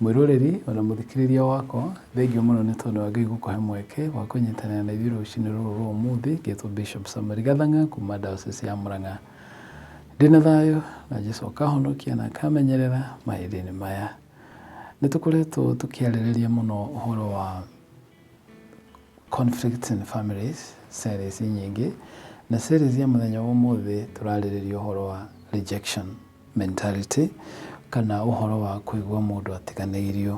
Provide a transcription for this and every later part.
Mwĩroreri ona mũthikĩrĩria wakwa, thengiũ mũno nĩ tondũ wa Ngai gũkũhe mweke wa kũnyitanĩra na ithuĩ rũcinĩ rũrũ rwa ũmũthĩ. Ngetwo Bishop Samuel Gathang'a kuma Diocese ya Murang'a. Ndĩna thayũ na Jesu akahonokia na akamenyerera mahinda-inĩ maya. Nĩ tũkoretwo tũkĩarĩrĩria mũno ũhoro wa conflicts in families series nyingĩ, na series ya mũthenya wa ũmũthĩ tũrarĩrĩria ũhoro wa rejection mentality kana ũhoro wa kũigua mũndũ atiganĩirio.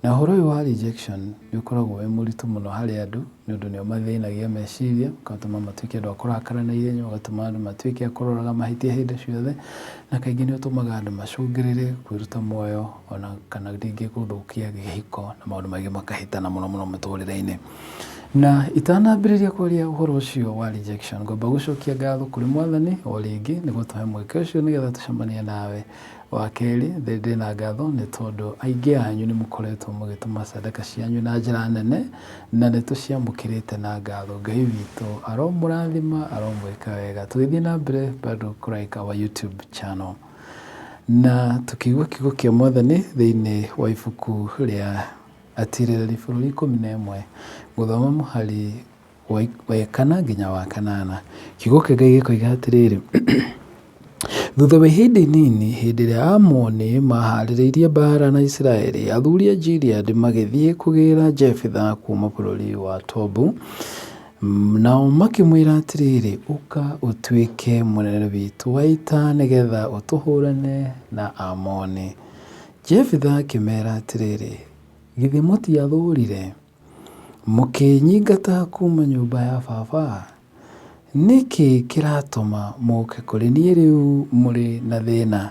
Na ũhoro ũyũ wa rejection nĩ ũkoragwo wĩ mũritũ mũno harĩ andũ nĩ ũndũ nĩ ũmathĩnagia meciria, ũgatũma matuĩke andũ a kũrakara na ihenya, ũgatũma andũ matuĩke a kũroraga mahĩtia hĩndĩ ciothe, na kaingĩ nĩ ũtũmaga andũ macũngĩrĩre kwĩruta muoyo ona kana rĩngĩ gũthũkia kĩhiko na maũndũ maingĩ makahĩtana mũno mũno mũtũrĩre-inĩ. Na itanambĩrĩria kwaria ũhoro ũcio wa rejection, ngwamba gũcokia ngatho kũrĩ Mwathani o rĩngĩ nĩ gũtũhe mweke ũcio nĩgetha tũcemanie nawe. Wa kerĩ, ndĩna ngatho nĩ tondũ aingĩ anyu nĩ mũkoretwo mũgĩtũma sadaka cianyu na njĩra nene na nĩ tũciamũkĩrĩte na ngatho. Ngai witũ aromũrathima, aromwĩka wega. Tũgĩthiĩ na mbere bado kũ like our YouTube channel. Na tũkĩigua kiugo kĩa Mwathani thĩinĩ wa ibuku rĩa Atirĩrĩri bũrũri 11, gũthoma mũhari wa kana nginya wa kanana. Kiugo kĩa Ngai gĩkoiga atĩrĩrĩ, Thutha wa ihinda inini, hĩndĩ ĩrĩa Aamoni maahaarĩirie mbaara na Isiraeli, athuri a Gileadi magĩthiĩ kũgĩĩra Jefitha kuuma bũrũri wa Tobu. Nao makĩmwĩra atĩrĩrĩ, Ũka ũtuĩke mũnene witũ wa ita nĩgeetha ũtũhũũrane na Aamoni. Jefitha akĩmeera atĩrĩrĩ, Githĩ mũtiathũũrire, mũkĩnyingata kuuma nyũmba ya baba? Nĩ kĩĩ kĩratũma mũũke kũrĩ niĩ rĩu mũrĩ na thĩna?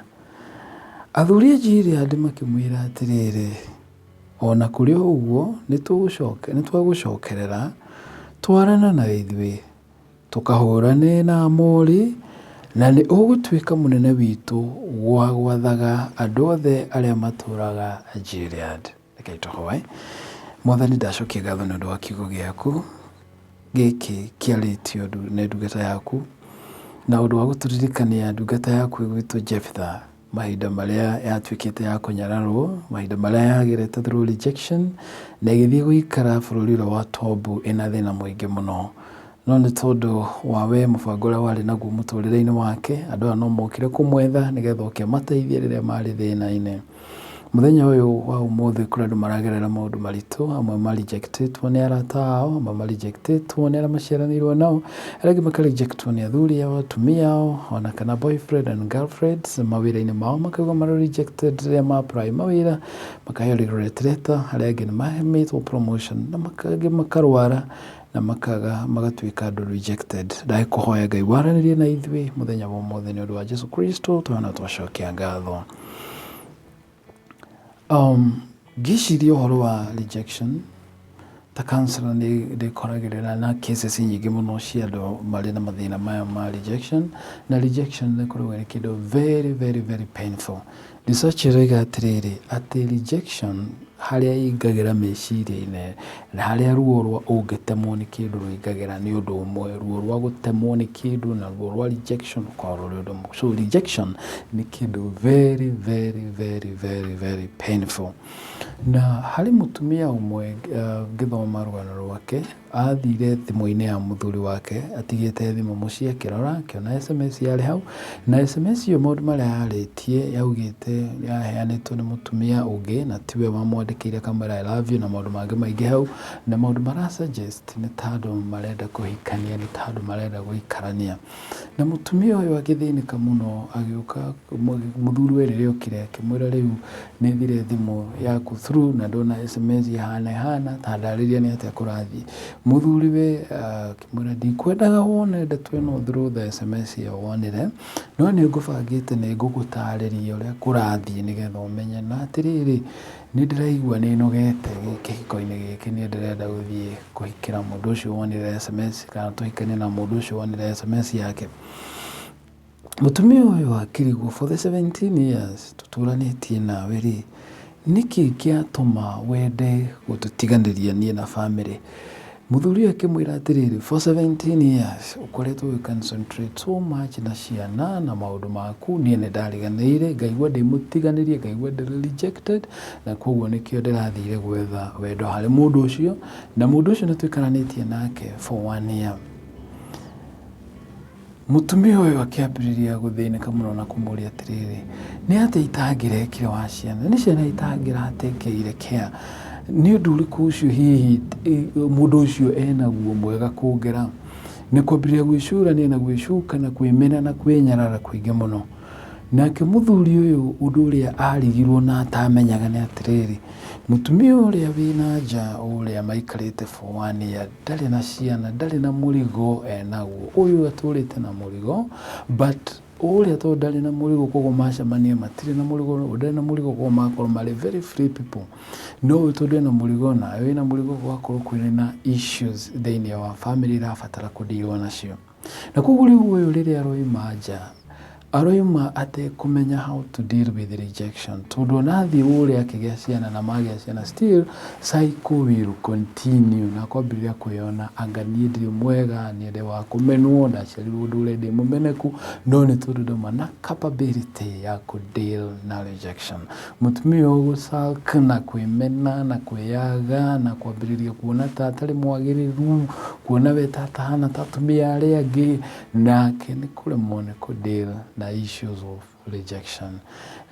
Athuri a Gileadi makĩmwĩra atĩrĩrĩ, O na kũrĩ ũguo, nĩtwagũcokerera, twarana na ithuĩ. Tũkahũũrane na Aamori, na nĩ ũgũtuĩka mũnene witũ wa gwathaga andũ othe arĩa matũũraga Gileadi. Rekei tũhoe. Mwathani, ndacokia ngatho nĩ ũndũ wa kiugo gĩaku gĩkĩ kĩarĩtio nĩ ndungata yaku, na ũndũ wa gũtũririkania ndungata yaku ĩgwĩtwo Jefitha. Mahinda marĩa yatuĩkĩte ya kũnyararwo, mahinda marĩa yagerete through rejection, na ĩgĩthiĩ gũikara bũrũri ũrĩa wa Tobu ĩna thĩna mũingĩ mũno. No nĩ tondũ wa we mũbango ũrĩa warĩ naguo mũtũrĩre-inĩ wake, andũ aya no mokire kũmwetha nĩgetha oke amateithie rĩrĩa marĩ thĩna-inĩ. Mũthenya ũyũ wa ũmũthĩ kũrĩ andũ maragerera maũndũ maritũ, amwe ma reject ĩtwo nĩ arata ao, amwe ma reject ĩtwo nĩ arĩa maciaranĩirwo nao, arĩa angĩ maka reject wo nĩ athuri ao, atumia ao, ona kana boyfriend and girlfriends mawĩra-inĩ mao makaigua marĩ rejected rĩrĩa ma apply mawĩra, makaheo regret letter, arĩa angĩ nĩ maheetwo promotion na angĩ makarwara na makaga magatuĩka andũ rejected. Ndagĩkũhoya Ngai waranĩrie na ithuĩ mũthenya wa ũmũthĩ nĩ ũndũ wa Jesu Kristo twana twacokia ngatho. Ngĩciria ũhoro wa rejection ta counselor nĩ ndĩkoragĩrĩra na cases nyingĩ mũno cia andũ marĩ na mathĩna maya ma rejection, na rejection nĩ ĩkoragwo ĩrĩ kĩndũ very very very painful. Research ĩroiga atĩrĩrĩ, atĩ rejection harĩa ĩingagĩra meciria-inĩ na harĩa ruo rwa ũngĩtemwo nĩ kĩndũ rũingagĩra nĩ ũndũ ũmwe, ruo rwa gũtemwo nĩ kĩndũ na ruo rwa rejection rũkoragwo rũrĩ ũndũ ũmwe. So rejection nĩ kĩndũ very very very very very painful. Na harĩ mũtumia ũmwe ngĩthoma rũgano rwake, athire thimũ-inĩ ya mũthuri wake atigĩte thimũ mũciĩ akĩrora akĩona SMS yarĩ hau, na SMS ĩyo maũndũ marĩa yarĩtie yaugĩte yaheanĩtwo nĩ mũtumia ũngĩ na tiwe wamwandĩkĩire akamwĩra "I love you" na maũndũ mangĩ maingĩ hau, na maũndũ mara suggest nĩ ta andũ marenda kũhikania, nĩ ta andũ marenda gũikarania. Na mũtumia ũyũ agĩthĩnĩka mũno agĩũka mũthuri we rĩrĩa okire akĩmwĩra rĩu nĩ thire thimũ yaku through na ndona SMS ĩhana ĩhana ta ndarĩria nĩ atĩa kũrathiĩ. Mũthuri we akĩmwĩra ndikwendaga wone ndeto ĩno through the SMS ĩyo wonire, no nĩ ngũbangĩte nĩ ngũgũtarĩria ũrĩa kũrathiĩ nĩgetha ũmenye. Na atĩrĩrĩ, nĩ ndĩraigua nĩ nogete kĩhiko-inĩ gĩkĩ niĩ ndĩrenda gũthiĩ kũhikĩra mũndũ ũcio wonire SMS kana tũhikanie na mũndũ ũcio wonire SMS yake. Mũtumia ũyũ akĩrigwo for the 17 years tũtũranĩtie nawe rĩ, nĩkĩ kĩatũma wende gũtũtiganĩria niĩ na bamĩrĩ? Mũthuri ũyũ akĩmwĩra atĩrĩrĩ, for 17 years ũkoretwo ũgĩ concentrate so much na ciana na maũndũ maku, niĩ nĩ ndariganĩire, ngaigua ndĩ mũtiganĩrie, ngaigua ndĩ rejected, na koguo nĩkĩo ndĩrathire gwetha wendo harĩ mũndũ ũcio, na mũndũ ũcio nĩ tũikaranĩtie nake for one year. Mũtumia ũyũ akĩambĩrĩria gũthĩnĩka mũno na kũmũria atĩrĩrĩ, nĩ atĩa itangĩrekire wa ciana? Nĩ ciana itangĩratekeire care? Nĩ ũndũ ũrĩkũ ũcio hihi mũndũ ũcio enaguo mwega kũngĩra? Nĩ kwambĩrĩria gwĩcũrania na gwĩcuka na kwĩmena na kwĩnyarara kũingĩ mũno. Nake mũthuri ũyũ ũndũ ũrĩa arigirwo na atamenyaga nĩ atĩrĩrĩ, mũtumia ũrĩa wĩna nja ũrĩa maikarĩte for one year ndarĩ na ciana, ndarĩ na mũrigo enaguo. Ũyũ atũrĩte na mũrigo but ũrĩa tondũ ndarĩ na mũrigo koguo macemania matirĩ na mũrigo, ũyũ ndarĩ na mũrigo koguo magakorwo marĩ very free people. No ũyũ tondũ ena mũrigo nawe wĩna mũrigo gũgakorwo kwĩna issues thĩiniĩ wa famĩlĩ irabatara kũ deal wo nacio. Na koguo rĩu ũyũ rĩrĩa aroima nja, aroima atekũmenya how to deal with rejection tondũ ona athiĩ ũrĩa akĩgĩa ciana na magĩa ciana still cycle will continue na akwambĩrĩria kwĩyona anga niĩ ndirĩ mwega, niĩ ndĩ wa kũmenwo, ndaciarirwo ndũre ndĩ mũmeneku, no nĩ tondũ ndauma na capability ya kũ deal na rejection. Mũtumia ũyũ gũ sulk na kwĩmena na kwĩyaga na kwambĩrĩria kuona ta atarĩ mwagĩrĩru, kuona we ta atahana ta atumia arĩa angĩ, nake nĩ kũremwo nĩ kũ deal na issues of rejection.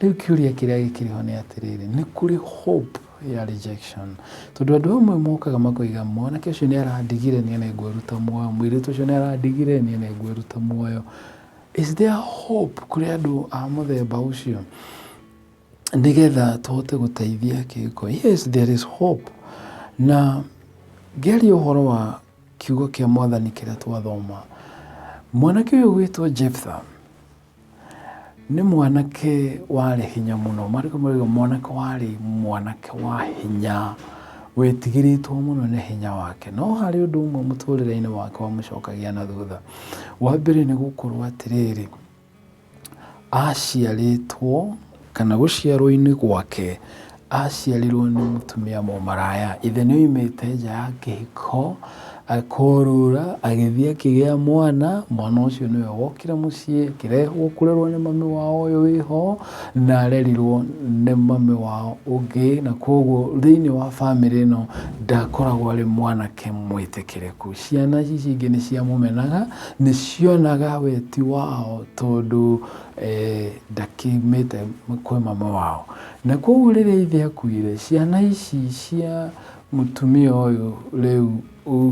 Rĩu kĩũria kĩrĩa gĩkĩrĩ ho nĩ atĩrĩrĩ, nĩ kũrĩ hope ya rejection? Tondũ andũ amwe mokaga makoiga mwanake ũcio nĩ arandigire niĩ nĩ ngwĩruta muoyo, mũirĩtu ũcio nĩ arandigire niĩ nĩ ngwĩruta muoyo. Is there hope kũrĩ andũ a mũthemba ũcio nĩgetha tũhote gũteithia kĩhiko? Yes, there is hope. Na ngĩaria ũhoro wa kiugo kĩa mwathani kĩrĩa twathoma, mwanake ũyũ ũgwĩtwo Jephthah nĩ mwanake warĩ hinya mũno. Maandĩko marauga mwanake warĩ mwanake wa hinya, wetigĩrĩtwo mũno nĩ hinya wake. No harĩ ũndũ ũmwe mũtũrĩre-inĩ wake wamũcokagia na thutha. Wa mbere nĩ gũkorwo atĩrĩrĩ, aciarĩtwo kana gũciarwo-inĩ gwake aciarirwo nĩ mũtumia mũmaraya. Ithe nĩ oimĩte nja ya kĩhiko akorũra agĩthiĩ akĩgĩa mwana, mwana ũcio nĩwe wokire mũciĩ akĩrehwo kũrerwo nĩ mami wao ũyũ wĩho na arerirwo nĩ mami wao ũngĩ, na koguo thĩiniĩ wa bamĩrĩ ĩno ndakoragwo arĩ mwanake mwĩtĩkĩrĩku. Ciana ici ingĩ nĩ ciamũmenaga, nĩ cionaga we ti wao tondũ ndakiumĩte kwĩ mama wao. Na koguo rĩrĩa ithe akuire, ciana ici cia mũtumia ũyũ rĩu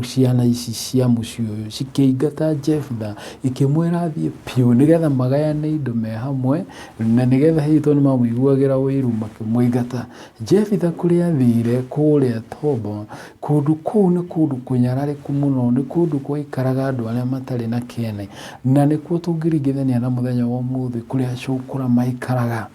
ciana ici cia mũciĩ ũyũ cikĩingata Jephthah ikĩmwĩra athiĩ biũ nĩgetha magayane indo me hamwe na nĩgetha hihi tondũ nĩmamũiguagĩra ũiru makĩmũingata. Jephthah kũrĩa athire kũrĩa Tobo, kũndũ kũu nĩ kũndũ kũnyararĩku mũno, nĩ kũndũ gwaikaraga andũ arĩa matarĩ na kĩene, na nĩkuo tũngĩringithania na mũthenya wa ũmũthĩ kũrĩa cũkũra maikaraga.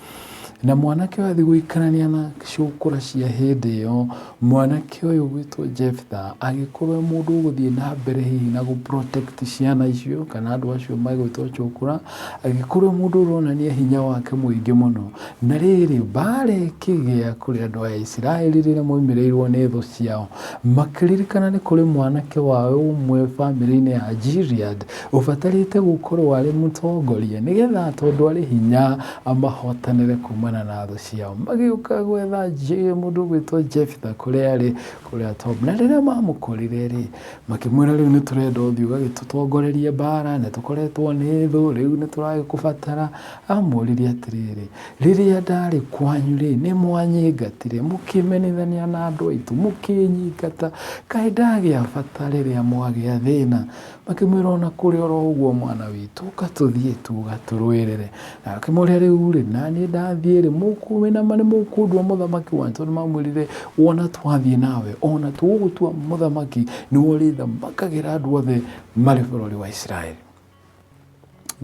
Na mwanake ũyũ athiĩ gũikarania na cũkũra cia hĩndĩ ĩyo, mwanake ũyũ ũgwĩtwo Jephthah agĩkorwo e mũndũ ũgũthiĩ na mbere hihi na gũ protect ciana icio kana andũ acio megwĩtwo cũkũra, agĩkorwo e mũndũ ũronania hinya wake mũingĩ mũno. Na rĩrĩ, mbaara ĩkĩgĩa kũrĩ andũ a Isiraeli rĩrĩa moimĩrĩirwo nĩ thũ ciao, makĩririkana nĩ kũrĩ mwanake wao ũmwe bamĩrĩ-inĩ ya Gilead ũbatarĩte gũkorwo arĩ mũtongoria nĩgetha tondũ arĩ hinya amahotanĩre kumana na thũ ciao. Magĩũka gwetha mũndũ ũgwĩtwo Jefitha kũrĩa arĩ kũrĩa Tobu. Na rĩrĩa mamũkorire-rĩ, makĩmwĩra rĩu nĩ tũrenda ũthiĩ ũgagĩtũtongorerie mbara, nĩ tũkoretwo nĩ thũ, rĩu nĩ tũragĩkũbatara. Amoririe atĩrĩrĩ, rĩrĩa ndarĩ kwanyu-rĩ, nĩ mwanyingatire, mũkĩmenithania na andũ aitũ, mũkĩnyingata, kaĩ ndagĩa bata rĩrĩa mwagĩa thĩna? Makĩmwĩra ona kũrĩ oro ũguo mwana witũ, ũka tũthiĩ tu ũgatũrũĩrĩre. Na akĩmoria rĩu-rĩ, naniĩ ndathiĩ-rĩ, mũkũinama nĩ mũkũndua mũthamaki wanyu? Tondũ mamwĩrire wona twathiĩ nawe, ona tũgũgũtua mũthamaki, nĩwe ũrĩthamakagĩra andũ othe marĩ bũrũri wa Isiraeli.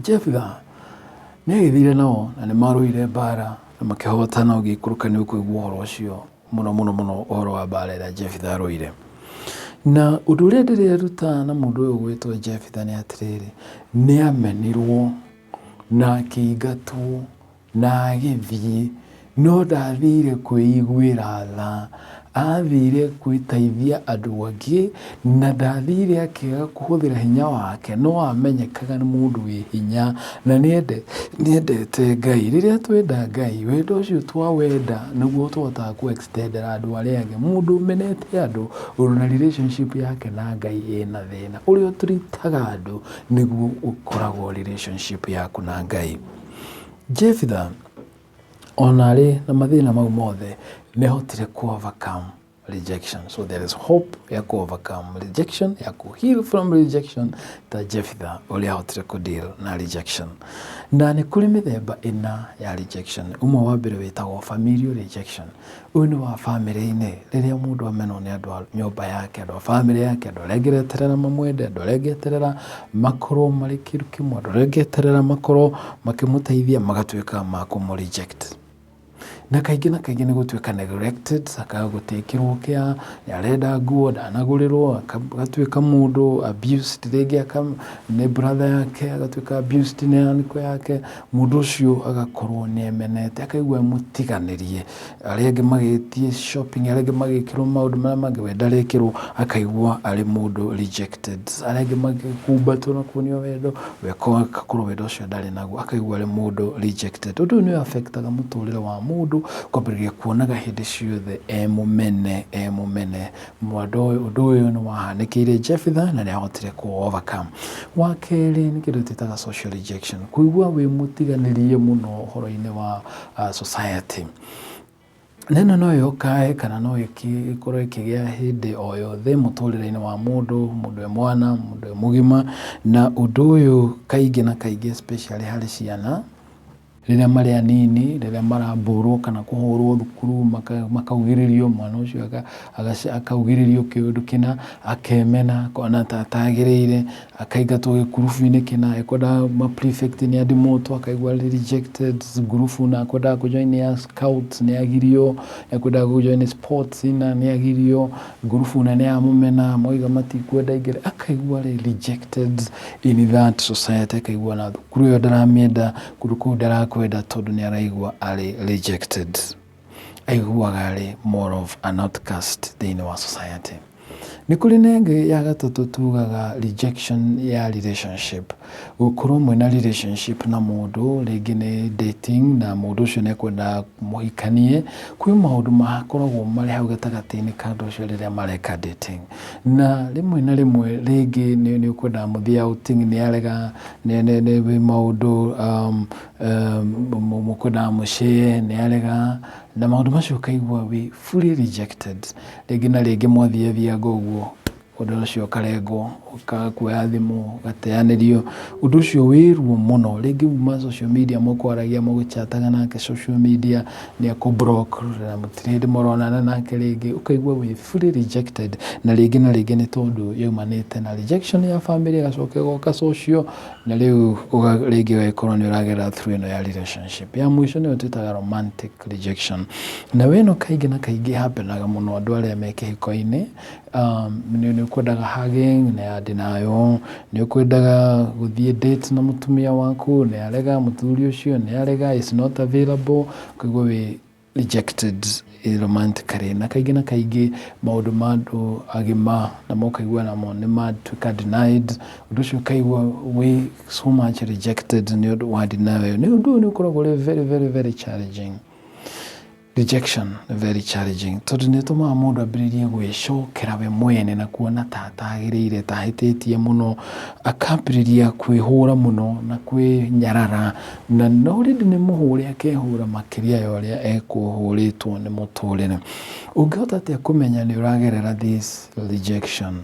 Jefitha nĩ agĩthire nao na nĩ marũire mbara na makĩhotana. Ũngĩikũrũka nĩ ũkũigua ũhoro ũcio mũno mũno mũno, ũhoro wa mbara ĩrĩa Jefitha arũire. Na ũndũ ũrĩa ndĩreruta na mũndũ ũyũ ũgwĩtwo Jefitha nĩ atĩrĩrĩ, nĩ amenirwo na akĩingatwo na agĩthiĩ, no ndathire kwĩiguĩra tha. Athire gwĩteithia andũ angĩ na ndathire akĩaga kũhũthĩra hinya wake, no amenyekaga nĩ mũndũ wĩ hinya na nĩendete Ngai. Rĩrĩa twenda Ngai, wendo ũcio twawenda nĩguo tũhotaga kũ extendera andũ arĩa angĩ. Mũndũ ũmenete andũ ona relationship yake na Ngai ĩna thĩna. Ũrĩa ũtreataga andũ nĩguo ũkoragwo relationship yaku na Ngai. Jefitha ona arĩ na mathĩna mau mothe nĩ ahotire kũ overcome rejection. So there is hope ya kũ overcome rejection, ya kũ heal from rejection ta Jefitha ũrĩa ahotire kũ deal na rejection. Na nĩ kũrĩ mĩthemba ĩna ya rejection. Ũmwe wa mbere wĩtagwo familial rejection. Ũyũ nĩ wa bamĩrĩ-inĩ, rĩrĩa mũndũ amenwo nĩ andũ a nyũmba yake, andũ a bamĩrĩ yake, andũ arĩa angĩ areterera mamwende, andũ arĩa angĩ eterera makorwo marĩ kĩndũ kĩmwe, andũ arĩa angĩ eterera makorwo makĩmũteithia magatuĩka ma kũmũ reject. Na kaingĩ na kaingĩ nĩ gũtuĩka neglected, akaga gũtĩkĩrwo care, nĩ arenda nguo ndanagũrĩrwo, agatuĩka mũndũ abused rĩngĩ nĩ brother yake, agatuĩka abused nĩ uncle yake, mũndũ ũcio agakorwo nĩ emenete, akaigua e mũtiganĩrie, arĩa angĩ magĩthiĩ shopping, arĩa angĩ magĩkĩrwo maũndũ marĩa mangĩ, we ndarekĩrwo, akaigua arĩ mũndũ rejected. Arĩa angĩ magĩkumbatwo na kuonio wendo, we agakorwo wendo ũcio ndarĩ naguo, akaigua arĩ mũndũ rejected. Ũndũ ũyũ nĩ affect aga mũtũrĩre wa mũndũ, kwambĩrĩria kuonaga hĩndĩ ciothe e mũmene, e mũmene. Ũndũ ũyũ nĩ wahanĩkĩire Jefitha na nĩ ahotire kũ overcome. Wa kerĩ nĩ kĩndũ twĩtaga social rejection, kũigua wĩ mũtiganĩrie mũno ũhoro-inĩ wa society. Na ĩno no yũkae kana no ĩkorwo ĩkĩgĩa hĩndĩ o yothe mũtũrĩre-inĩ wa mũndũ, mũndũ e mwana, mũndũ e mũgima, na ũndũ ũyũ kaingĩ na kaingĩ especially harĩ ciana, rĩrĩa marĩ anini, rĩrĩa marambũrwo kana kũhũrwo thukuru makaugĩrĩrio, mwana ũcio akaugĩrĩrio kĩũndũ kĩna, akemena, akona ta atagĩrĩire, akaingatwo gĩkurubu-inĩ kĩna, ekwendaga ma prefect nĩ adimotwo, akaigua arĩ rejected, ngurubu na akwendaga kũ join ya scouts nĩ agirio, ekwendaga kũ join sports na nĩ agirio, ngurubu nene yamũmena, moiga matikwenda aingĩre, akaigua arĩ rejected in that society, akaigua ona thukuru ĩyo ndaramĩenda, kũndũ kũu ndarakwenda tondũ nĩ araigua arĩ rejected. Aiguaga arĩ more of an outcast thĩinĩ wa society. Nĩ kũrĩ na ĩngĩ ya gatatũ tugaga rejection ya relationship. Gũkorwo mwĩna relationship na mũndũ, rĩngĩ nĩ dating na mũndũ ũcio nĩ ekwenda mũhikanie, kwĩ maũndũ makoragwo marĩ hau gatagatĩ-inĩ ka andũ acio rĩrĩa mareka dating. Na rĩmwe na rĩmwe rĩngĩ nĩ ũkwendaga mũthiĩ outing nĩ arega, nĩ maũndũ mũkwendaga mũshare nĩ arega, na maũndũ macio ũkaigua wĩ fully rejected. Rĩngĩ na rĩngĩ mwathiathianga ũguo, ũndũ ũcio ũkarengwo, ũkaga kuoya thimũ, ũgateanĩrio, ũndũ ũcio wĩ ruo mũno. Rĩngĩ uma social media mũkwaragia mũgĩchataga nake social media, nĩ akũ block na mũtirĩ hĩndĩ mũronana nake rĩngĩ, ũkaigua wĩ fully rejected na rĩngĩ na rĩngĩ nĩ tondũ yaumanĩte na rejection ya family ĩgacoka ĩgoka social, na rĩu rĩngĩ ũgagĩkorwo nĩ ũragerera through ĩno ya relationship. Ya mũico nĩyo twĩtaga romantic rejection. Nayo ĩno kaingĩ na kaingĩ ĩhappenaga mũno andũ arĩa me kĩhiko-inĩ, nĩ ũkwendaga hugging nĩ ndĩnayo, nĩ ũkwendaga gũthiĩ date na mũtumia waku nĩ arega, mũthuri ũcio nĩ arega, is not available, ũkaigua wĩ rejected romantically. Na kaingĩ na kaingĩ maũndũ ma andũ agima namo ũkaigua namo nĩ matuĩka denied, ũndũ ũcio ũkaigua wĩ so much rejected nĩ ũndũ wa denial ĩyo. Nĩ ũndũ ũyũ nĩ ũkoragwo ũrĩ very very very challenging. Rejection very challenging tondũ nĩ ĩtũmaga mũndũ ambĩrĩrie gwĩcokera we mwene na kuona ta atagĩrĩire, ta ahĩtĩtie mũno, akambĩrĩria kwĩhũra mũno na kwĩnyarara, na no already nĩ mũhũre akehũra makĩria ya ũrĩa ekũhũrĩtwo nĩ mũtũrĩre. Ũngĩhota atĩa kũmenya nĩ ũragerera this rejection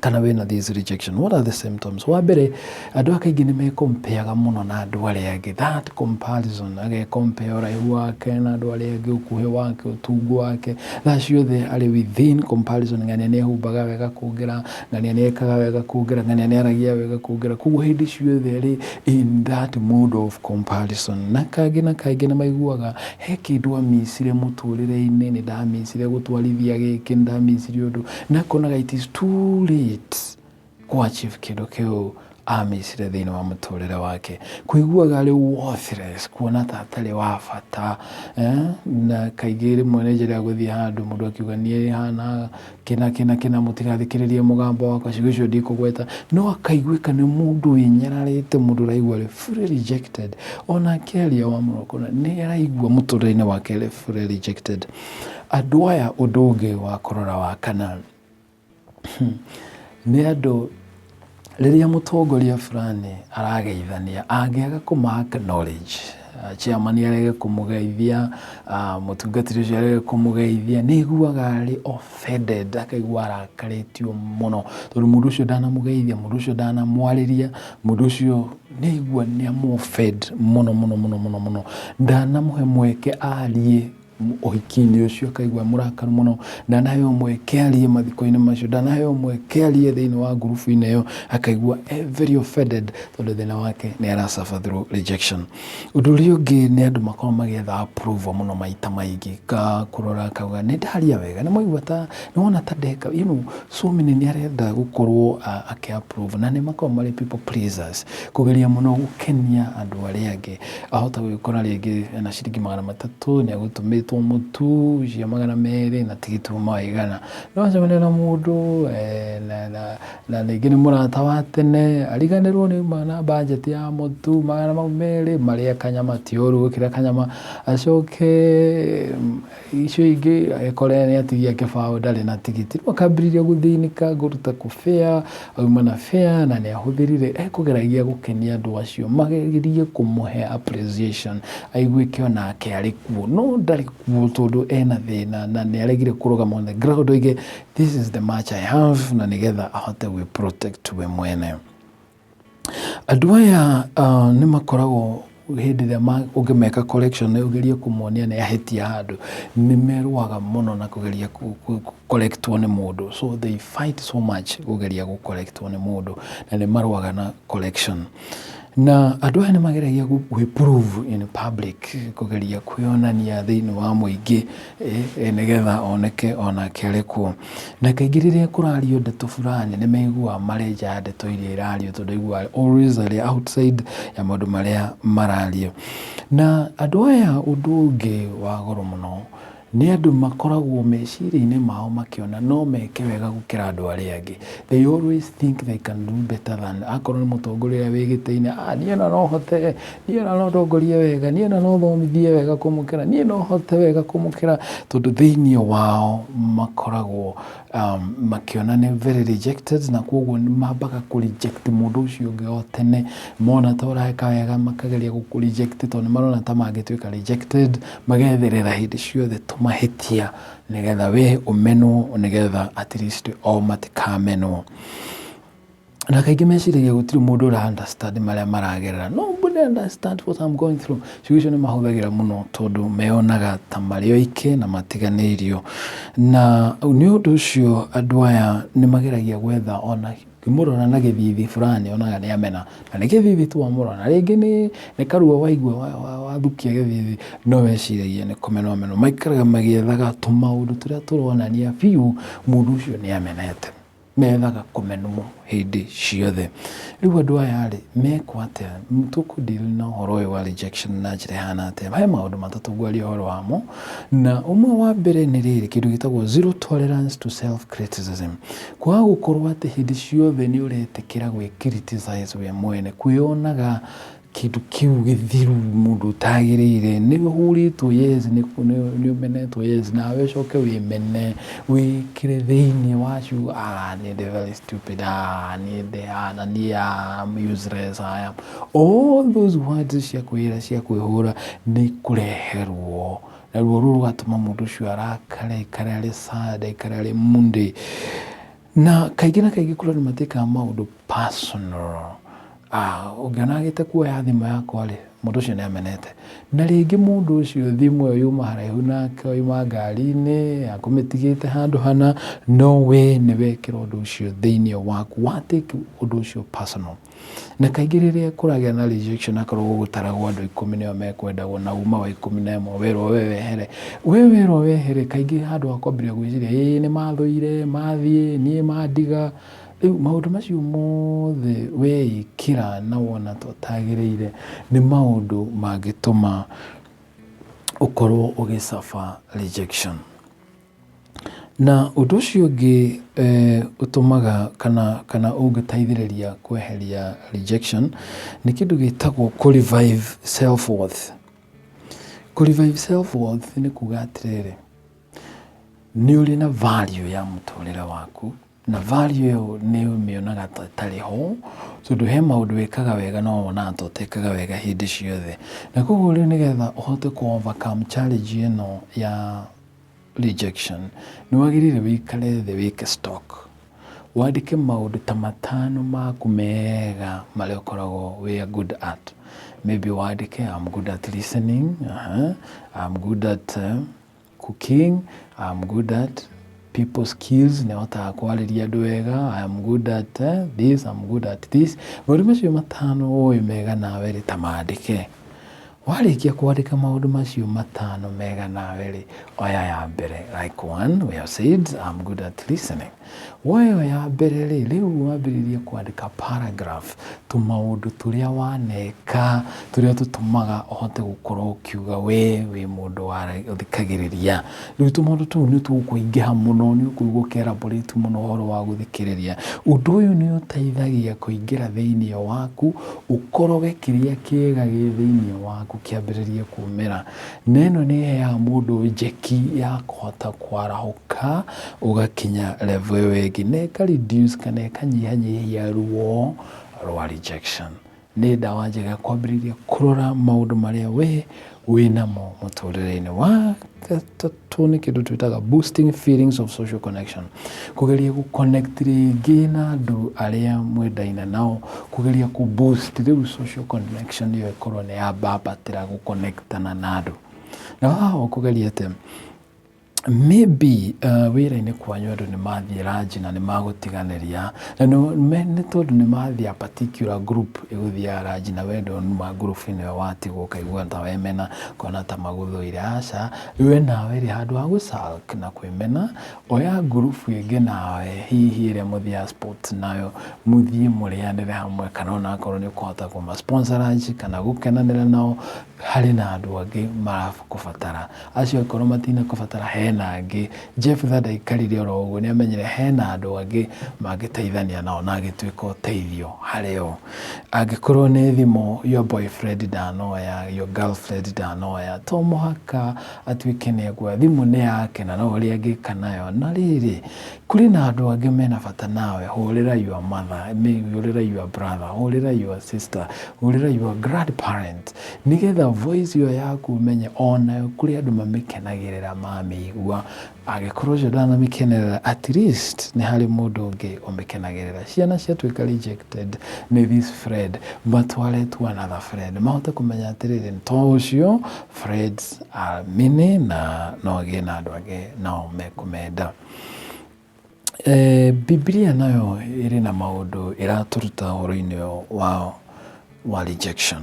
kana wĩna this rejection? What are the symptoms? Wa mbere, andũ aya kaingĩ nĩ mekompeaga mũno na andũ arĩa angĩ, that comparison, agekompea ũraihu wake na andũ arĩa angĩ, ũkuhĩ wake, ũtungu wake, thaa ciothe arĩ within comparison, ng'ania nĩ ehumbaga wega kũngĩra, ng'ania nĩ ekaga wega kũngĩra, ng'ania nĩ aragia wega kũngĩra, koguo hĩndĩ ciothe arĩ in that mode of comparison. Na kaingĩ na kaingĩ nĩ maiguaga he kĩndũ amicire mũtũrĩre-inĩ, nĩ ndamicire gũtwarithia gĩkĩ, nĩ ndamicire ũndũ, na akonaga it is too late kũ achieve kĩndũ kĩu amicire thĩinĩ wa mũtũrĩre wake. Kũiguaga arĩ worthless, kuona ta atarĩ wa bata, na kaingĩ rĩmwe nĩ njĩra ya gũthiĩ handũ mũndũ akiuga niĩ hana kĩna kĩna kĩna mũtigathikĩrĩrie mũgambo wakwa, ciugo icio ndikũgweta, no akaiguĩka nĩ mũndũ wĩnyararĩte, mũndũ ũraigua arĩ fully rejected. Ona akĩaria wamũrora ũkona nĩ araigua mũtũrĩre-inĩ wake arĩ fully rejected. Andũ aya ũndũ ũngĩ wa kũrora wa kana, nĩ andũ rĩrĩa mũtongoria fulani arageithania angĩaga kũma acknowledge, chairman arege kũmũgeithia, mũtungatĩri ũcio arege kũmũgeithia, nĩ aiguaga arĩ offended, akaigua arakarĩtio mũno, tondũ mũndũ ũcio ndanamũgeithia, mũndũ ũcio ndanamwarĩria, mũndũ ũcio nĩ aigua nĩ amũ offend mũno mũno mũno mũno mũno, ndanamũhe mweke arie ũhiki-inĩ ũcio akaigua e mũrakaru mũno, ndanaheo mweke arie mathiko-inĩ macio, ndanaheo mweke arie thĩinĩ wa ngurubu-inĩ ĩyo, akaigua e very offended tondũ thĩna wake nĩ ara suffer through rejection. Ũndũ ũrĩa ũngĩ nĩ andũ makoragwo magĩetha approval mũno maita maingĩ, kũrora akauga nĩ ndaria wega, nĩ mwaigua ta, nĩ wona ta ndeka, you know, so many nĩ arenda gũkorwo akĩ approve na nĩ makoragwo marĩ people pleasers, kũgeria mũno gũkenia andũ arĩa angĩ. Ahota gwĩkora rĩngĩ ena ciringi 300 nĩ egũtũmĩtwo mũtu cia 200 na tigiti uma wa 100. No acemania na mũndũ na rĩngĩ nĩ mũrata wa tene ariganĩrwo nĩ auma na budget ya mũtu magana mau merĩ marĩe kanyama ti ũru gũkĩra kanyama acoke icio ingĩ ekore nĩ atigia kĩbaũ ndarĩ na tigiti. Rĩu akambĩrĩria gũthĩnĩka ngũruta kũ fare, auma na fare na nĩ ahũthĩrire, ekũgeragia gũkenia andũ acio magerie kũmũhe appreciation aiguĩke onake arĩ kuo. No ndarĩ kuo tondũ ena thĩna na nĩ aregire kũrũgama on the ground oige this is the much I have na nĩgetha ahote gwĩ protect we mwene. Andũ aya nĩ makoragwo hĩndĩ ĩrĩa ũngĩmeka correction ũgerie kũmonia nĩ ahĩtia handũ, nĩ merũaga mũno na kũgeria kũ correct wo nĩ mũndũ. So they fight so much kũgeria gũ correct wo nĩ mũndũ na nĩ marũaga na correction. Na andũ aya nĩ mageragia gwĩ prove in public, kũgeria kwĩyonania thĩinĩ wa mũingĩ nĩgetha oneke onake arĩ kuo. Na kaingĩ rĩrĩa kũrario ndeto fulani nĩ maiguaga marĩ nja ya ndeto iria irario tondũ aiguaga always arĩ outside ya maũndũ marĩa marario. Na andũ aya ũndũ ũngĩ wa goro mũno nĩ andũ makoragwo meciria-inĩ mao makĩona no meke wega gũkĩra andũ arĩa angĩ. They always think they can do better than, akorwo nĩ mũtongoria ũrĩa wĩ gĩtĩ-inĩ, ah niĩ ona no hote, niĩ ona no ndongorie wega, niĩ ona no thomithie wega kũmũkĩra, niĩ no hote wega kũmũkĩra, tondũ thĩinĩ wao makoragwo makĩona nĩ very rejected na koguo mambaga kũ reject mũndũ ũcio ũngĩ o tene, mona ta ũreka wega makageria gũkũ reject tondũ nĩ marona ta mangĩtuĩka rejected, magetherera hĩndĩ ciothe tũmahĩtia nĩgetha we ũmenwo nĩgetha at least o matikamenwo. Na kaingĩ meciragia gũtirĩ mũndũ ũra understand marĩa maragerera. Nobody understand what I'm going through. Ciugo icio nĩ mahũthagĩra mũno tondũ meyonaga ta marĩ oike na matiganĩirio. Na nĩ ũndũ ũcio andũ aya nĩ mageragia gwetha ona ũngĩmũrora na gĩthithi fulani onaga nĩ amena. Na nĩ gĩthithi tu wamũrora. Na rĩngĩ nĩ karuo waigua wathukia gĩthithi no weciragia nĩ kũmenwo amenwo. Maikaraga magĩethaga tũmaũndũ tũrĩa tũronania biũ mũndũ ũcio nĩ amenete. Methaga kũmenwo hĩndĩ ciothe. Rĩu andũ aya rĩ, mekwo atĩa? Tũkũ deal na ũhoro ũyũ wa rejection na njĩra ĩhana atĩa? He maũndũ matatũ ngwaria ũhoro wamo, na ũmwe wa mbere nĩ rĩrĩ, kĩndũ gĩtagwo zero tolerance to self criticism. Kwaga gũkorwo atĩ hĩndĩ ciothe nĩ ũretĩkĩra gwĩ criticize we mwene, kwĩyonaga kĩndũ kĩu gĩthiru mũndũ ũtagĩrĩire, nĩ ũhũrĩtwo yes, nĩ ũmenetwo yes, nawe ũcoke wĩmene, wĩkĩre thĩiniĩ wa ciugo, ah niĩ ndĩ very stupid, ah niĩ ndĩhana, niĩ am useless, I am. All those words cia kwĩra cia kwĩhũra nĩ ikũrehe ruo, na ruo rũu rũgatũma mũndũ ũcio arakare, aikare arĩ sad, aikare arĩ moody. Na kaingĩ na kaingĩ kũrĩ andũ matĩkaga maũndũ personal. Ũngĩona agĩte kuoya thimũ yakwa rĩ, mũndũ ũcio nĩ amenete. Na rĩngĩ mũndũ ũcio thimũ ĩyo yuma haraihu nake, oima ngari-inĩ, akũmĩtigĩte handũ hana, no we nĩ wekĩra ũndũ ũcio thĩiniĩ waku, wa take ũndũ ũcio personal. Na kaingĩ rĩrĩa kũragĩa na rejection akorwo gũgũtaragwo andũ 10 nĩo mekwendagwo na uma wa 11 werwo we wehere. We werwo wehere kaingĩ handũ ha kwambĩrĩria gwĩciria ĩĩ nĩ mathũire, mathiĩ, niĩ mandiga, Rĩu maũndũ macio mothe weĩkĩra na wona ta ũtagĩrĩire nĩ maũndũ mangĩtũma ũkorwo ũgĩ suffer rejection. Na ũndũ ũcio ũngĩ ũtũmaga kana ũngĩteithĩrĩria kweheria rejection nĩ kĩndũ gĩtagwo kũ revive self worth. Kũ revive self worth nĩ kuga atĩrĩrĩ, nĩ ũrĩ na value ya mũtũrĩre waku, na value ĩyo nĩ ũmĩonaga ta ĩtarĩ ho, tondũ he maũndũ wĩkaga wega no wonaga ta ũtekaga wega hĩndĩ ciothe. Na koguo rĩu nĩgetha ũhote kũ overcome challenge ĩno ya rejection, nĩ wagĩrĩire wĩikare thĩ wĩke stock. Wandĩke maũndũ ta matano maku mega marĩa ũkoragwo wĩ good at. Maybe wandĩke I'm good at listening, I'm good at cooking, I'm good at people skills, nĩ hotaga kwarĩria andũ wega, I'm good at this, I'm good at this. Maũndũ macio matano ũĩ mega nawe rĩ, ta mandĩke. Warĩkia kwandĩka maũndũ macio matano mega nawe rĩ, oya ya mbere, like one, we have said I'm good at listening. Woya ĩyo ya mbere rĩ, rĩu wambĩrĩrie kwandĩka paragraph, tũmaũndũ tũrĩa waneka, tũrĩa tũtũmaga ũhote gũkorwo ũkiuga we wĩ mũndũ ũthikagĩrĩria. Rĩu tũmaũndũ tũu nĩ tũkũingĩha mũno, nĩ ũkũigua ũkĩ elaborate mũno ũhoro wa gũthikĩrĩria. Ũndũ ũyũ nĩ ũteithagia kũingĩra thĩiniĩ waku, ũkoroge kĩrĩa kĩega gĩ thĩiniĩ waku kĩambĩrĩrie kumĩra. Na ĩno nĩ ĩheaga mũndũ njeki ya kũhota kwarahũka ũgakinya level ĩyo ĩngĩ, na ĩka reduce kana ĩkanyihanyihia ruo rwa rejection. Nĩ ndawa njega kwambĩrĩria kũrora maũndũ marĩa we wĩnamo mũtũrĩre-inĩ. Wa gatatũ nĩ kĩndũ twĩtaga boosting feelings of social connection. Kũgeria gũ connect rĩngĩ na andũ arĩa mwendaine nao, kũgeria kũ boost rĩu social connection ĩyo ĩkorwo nĩ yambambatĩra gũ connect ana na andũ. Na haha ũkũgeria atĩa? Maybe wĩra-inĩ kwanyu andũ nĩ mathiĩ lunch na nĩ magũtiganĩria, na nĩ tondũ nĩ mathiĩ a particular group ĩgũthiaga lunch na we ndũnuma group-inĩ ĩyo watigwo ũkaigua ta wemena, ũkona ta magũthũire. Aca, we nawe rĩ, handũ ha gũ sulk na kwĩmena, oya group ĩngĩ nawe hihi ĩrĩa mũthiaga sports nayo, mũthiĩ mũrĩanĩre hamwe, kana onakorwo nĩ ũkũhota kũma sponsor lunch kana gũkenanĩra nao, harĩ na andũ angĩ marakũbatara. Acio akorwo matinakũbatara hena angĩ. Jephthah ndaikarire oro ũguo, nĩ amenyire hena andũ angĩ mangĩteithania nao na agĩtuĩka ũteithio harĩ o. Angĩkorwo nĩ thimũ your boyfriend ndanoya, your girlfriend ndanoya, to mũhaka atuĩke nĩ ekuoya, thimũ nĩ yake na no ũrĩa angĩka nayo. Na rĩrĩ, kũrĩ na andũ angĩ mena bata nawe, hũrĩra your mother, hũrĩra your brother, hũrĩra your sister, hũrĩra your grandparent, nĩgetha voice ĩyo yaku ũmenye onayo kũrĩ andũ mamĩkenagĩrĩra mamĩigua. Angĩkorwo ũcio ndanamĩkenerera, at least nĩ harĩ mũndũ ũngĩ ũmĩkenagĩrĩra. Ciana ciatuĩka rejected nĩ this friend, matware to another friend, mahote kũmenya atĩrĩrĩ, to ũcio, friends are many na no agĩe na andũ angĩ nao mekũmenda. Bibilia nayo ĩrĩ na maũndũ ĩratũruta ũhoro-inĩ wa rejection.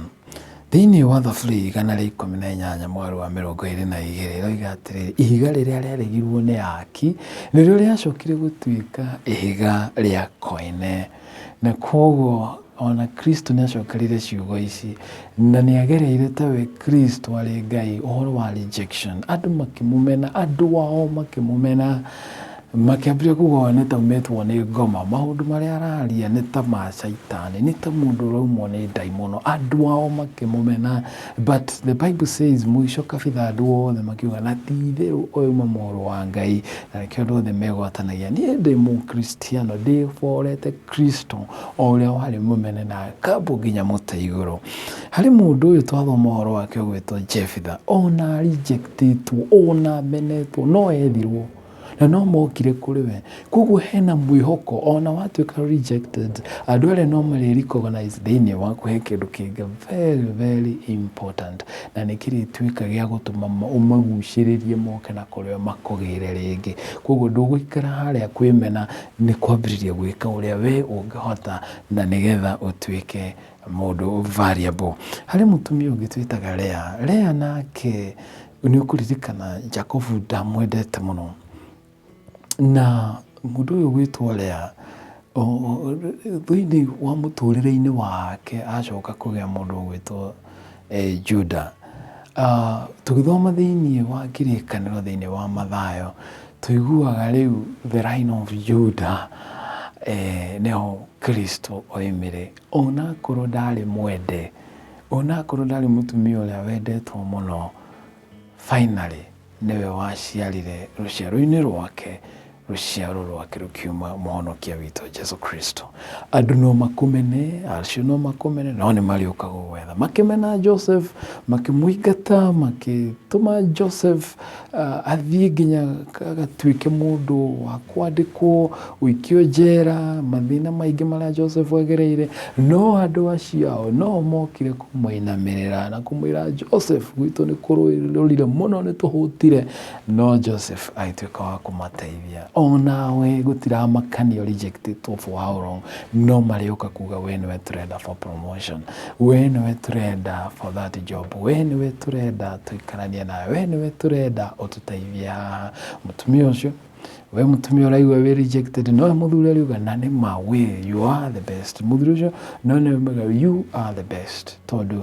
Thĩinĩ wa Thaburi 118 mũhari wa 22 ĩroiga atĩrĩrĩ, ihiga rĩrĩa rĩaregirwo nĩ aaki nĩrĩo rĩacokire gũtuĩka ihiga rĩa koine. Na koguo ona Kristo nĩ acokerire ciugo ici na nĩ agereire tawe Kristo arĩ Ngai ũhoro wa rejection. Andũ makĩmũmena, andũ ao makĩmũmena, makĩambĩrĩria kuga nĩ ta aumĩtwo nĩ ngoma, maũndũ marĩa araria nĩ ta ma caitani, nĩ ta mũndũ ũraumwo nĩ ndaimono, andũ ao makĩmũmena. But the Bible says mũico kabitha andũ othe makiuga na ti itherũ ũyũ auma mũrũ wa Ngai, na nĩkĩo andũ othe megwatanagia. Niĩ ndĩ mũkristiano, ndĩborete Kristo o ũrĩa warĩ mũmene na akambwo nginya mũtĩ igũrũ. Harĩ mũndũ ũyũ twathoma ũhoro wake ũgwĩtwo Jephthah, ona rejectĩtwo, ona amenetwo, no ethirwo na no mokire kũrĩ we. Koguo hena mwĩhoko ona watuĩka rejected, andũ arĩa no marĩ recognize thĩinĩ waku he kĩndũ kĩngĩ very very important, na nĩ kĩrĩtuĩka gĩa gũtũma ũmagucĩrĩrie moke na kũrĩ we makũgĩre rĩngĩ. Koguo ndũgũikara harĩa kwĩmena, nĩ kwambĩrĩria gwĩka ũrĩa we ũngĩhota na nĩgetha ũtuĩke mũndũ valuable. Harĩ mũtumia ũngĩ twĩtaga Leah. Leah nake nĩ ũkũririkana Jacobu ndamwendete mũno, na mũndũ ũyũ ũgwĩtwo Leah Thĩinĩ wa mũtũrĩre-inĩ wake acoka kũgĩa mũndũ ũgwĩtwo Juda. Tũgĩthoma thĩinĩ wa kĩrĩkanĩro thĩinĩ wa Mathayo, tũiguaga rĩu the line of Judah nĩho Kristo oimire. Onakorwo ndarĩ mwende, onakorwo ndarĩ mũtumia ũrĩa wendetwo mũno, finally nĩwe waciarire rũciaro-inĩ rwake, rũciaro rwake rũkiuma mũhonokia witũ Jesu Kristo. Andũ no makũmene, acio no makũmene, no nĩ marĩũka gũgwetha. Makĩmena Joseph, makĩmũingata, makĩtũma Joseph athiĩ nginya agatuĩke mũndũ wa kwandĩkwo, gũikio njera, mathĩna maingĩ marĩa Joseph agereire, no andũ acio ao no mokire kũmũinamĩrĩra na kũmwĩra Joseph, gwitũ nĩ kũrũrire mũno nĩ tũhũtire, no Joseph agĩtuĩka wa kũmateithia. Onawe gũtiramakania rejected for how long, no marĩũka kuga we nĩwe tũrenda for promotion, we nĩwe tũrenda for that job, we nĩwe tũrenda tũikaranie nawe, we nĩwe tũrenda ũtũteithie haha. Mũtumia ũcio, we mũtumia ũraigua wĩ rejected, nowe mũthuri ariuga na nĩ ma we you are the best. Mũthuri ũcio no nĩwe mauga you are the best, tondũ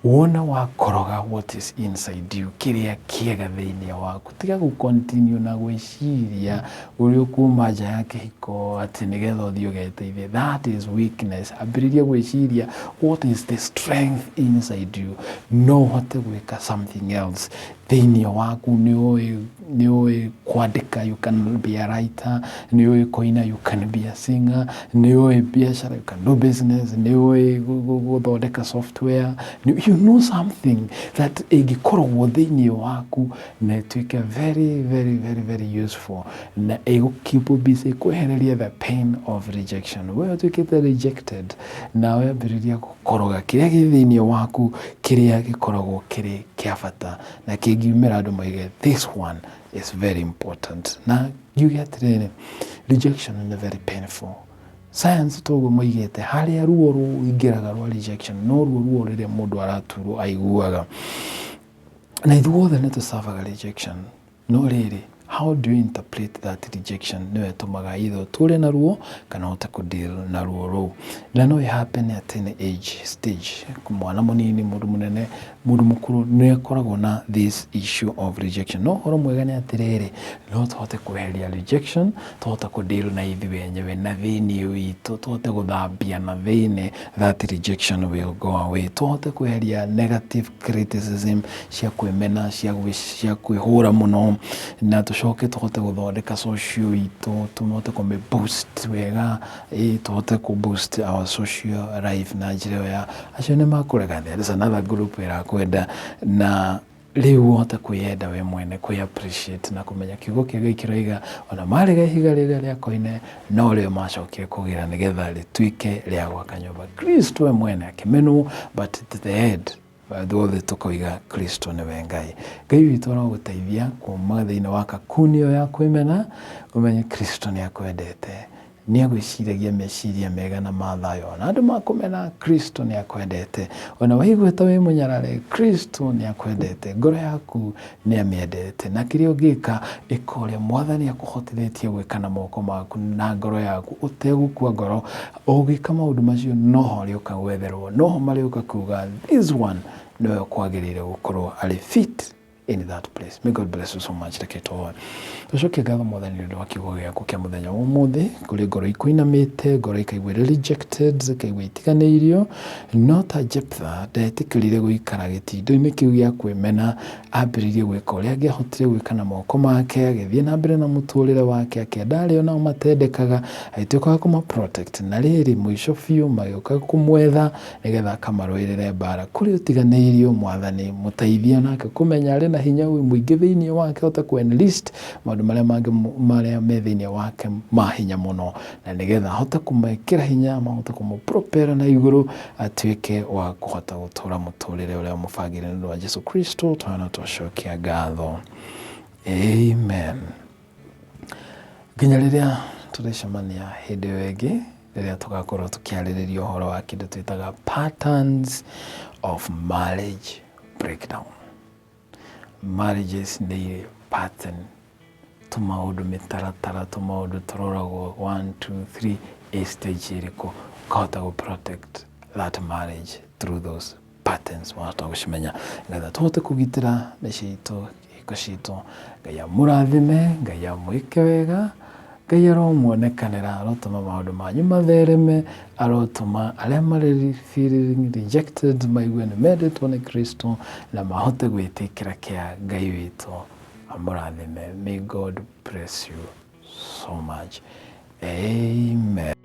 wona wakoroga what is inside you, kĩrĩa kĩega thĩinĩ waku, tiga gũ continue na gwĩciria ũrĩa ũkuma nja ya kĩhiko atĩ nĩgetha ũthiĩ ũgeteithie. That is weakness. Ambĩrĩria gwĩciria what is the strength inside you, no ũhote gwĩka something else thĩinĩ waku. Nĩ ũĩ kwandĩka, you can be a writer. Nĩ ũĩ kũina, you can be a singer. Nĩ ũĩ biacara, you can do business. Nĩ ũĩ gũthondeka software. You know something that ĩngĩkoragwo thĩinĩ waku na ĩtuĩke very very very very useful na ĩgũ keep busy, ĩkwehererie the pain of rejection. We ũtuĩkĩte rejected, nawe ambĩrĩria gũkoroga kĩrĩa gĩ thĩinĩ waku, kĩrĩa gĩkoragwo kĩrĩ kĩa bata na kĩngiumĩra andũ moige this one is very important. Na ngiuge atĩrĩrĩ, rejection nĩ very painful. Science toguo moigĩte, harĩa ruo rũingĩraga rwa rejection no ruo ruo rĩrĩa mũndũ araturwo aiguaga. Na ithuothe nĩ tũcabaga rejection, no rĩrĩ, how do you interpret that rejection nĩyo ĩtũmaga either ũtũre na ruo kana ũhote kũ deal na ruo rũu. Na no ĩ happen at any age stage, mwana mũnini, mũndũ mũnene, mũndũ mũkũrũ nĩ akoragwo na this issue of rejection. No ũhoro mwega nĩ atĩrĩrĩ, no tũhote kweheria rejection, tũhote kũ deal na ithuĩ enyewe na thĩinĩ witũ, tũhote gũthambia na thĩinĩ, that rejection will go away. Tũhote kweheria negative criticism cia kwĩmena, cia kwĩhũra mũno, na tũcoke tũhote gũthondeka social itũ, tũhote kũmĩ boost wega, tũhote kũ boost our social life na njĩra ĩyo ya acio nĩ makũrega, there is another group ĩrakwenda, na rĩu ũhote kwĩyenda we mwene, kwĩ appreciate na kũmenya kiugo kĩa Ngai kĩroiga ona marega ihiga rĩrĩa rĩa koine no rĩo macokire kũgĩra nĩgetha rĩtuĩke rĩa gwaka nyũmba. Kristo we mwene akĩmenwo, but at the end ithuothe tũkoiga Kristo nĩwe Ngai. Ngai witũ arogũteithia kuma thĩinĩ wa kakuni ĩyo ya kwĩmena, ũmenye Kristo nĩ akwendete, nĩ agwĩciragia meciria mega na ma thayũ. Ona andũ makũmena, Kristo nĩ akwendete. Ona waigua ta wĩ mũnyarare, Kristo nĩ akwendete. Ngoro yaku nĩ amĩendete, na kĩrĩa ũngĩka, ĩka ũrĩa Mwathani akũhotithĩtie gwĩka na moko maku na ngoro yaku ũtegũkua ngoro. Ũgĩka maũndũ macio, noho ũrĩũka gwetherwo, noho marĩũka kuga this one nĩwe kwagĩrĩire gũkorwo arĩ fit in that place. May God bless you so much. Reke tũhoe. Tũcokie ngatho Mwathani nĩ ũndũ wa kiugo gĩaku kĩa mũthenya wa ũmũthĩ, kũrĩ ngoro ikũinamĩte, ngoro ikaigua ĩrĩ rejected, ikaigua itiganĩirio, no ta Jeptha ndetĩkĩrire gũikara gĩtindo-inĩ kĩu gĩa kwĩmena, ambĩrĩirie gwĩka ũrĩa angĩahotire gwĩka na moko make, agĩthiĩ na mbere na mũtũrĩre wake, akĩenda arĩa onao matendekaga, agĩtuĩka wa kũma protect, na rĩrĩ mũico biũ magĩũka kũmwetha nĩgetha akamarũĩrĩre mbara. Kũrĩ ũtiganĩirio, Mwathani mũteithie onake kũmenya arĩ na hinya mũingĩ thĩinĩ wake, ahote kũ enlist maũndũ marĩa mangĩ marĩa me thĩinĩ wake ma hinya mũno, na nĩgetha ahote kũmekĩra hinya, mahote kũmũ propel na igũrũ, atuĩke wa kũhota gũtũra mũtũrĩre ũrĩa mũbangĩre nĩ ũndũ wa Jesu Kristo. Twana twacokia ngatho, amen. Nginya rĩrĩa tũrĩcemania hĩndĩ ĩyo ĩngĩ, rĩrĩa tũgakorwo tũkĩarĩrĩria ũhoro wa kĩndũ twĩtaga patterns of marriage breakdown. Marriages nĩ irĩ pattern, tũmaũndũ, mĩtaratara, tũmaũndũ tũroragwo 1 2 3. Ĩ stage ĩrĩkũ, ũkahota gũ protect that marriage through those patterns wahota gũcimenya nĩgetha tũhote kũgitĩra mĩciĩ itũ, ihiko citũ. Ngai amũrathime, Ngai amwĩke wega, Ngai aromuonekanĩra, arotũma maũndũ manyu mathereme, arotũma arĩa marĩ feeling rejected maigue nĩ mendetwo nĩ Kristo na mahote gwĩtĩkĩra kĩa Ngai witũ amũrathime. May God bless you so much. Amen.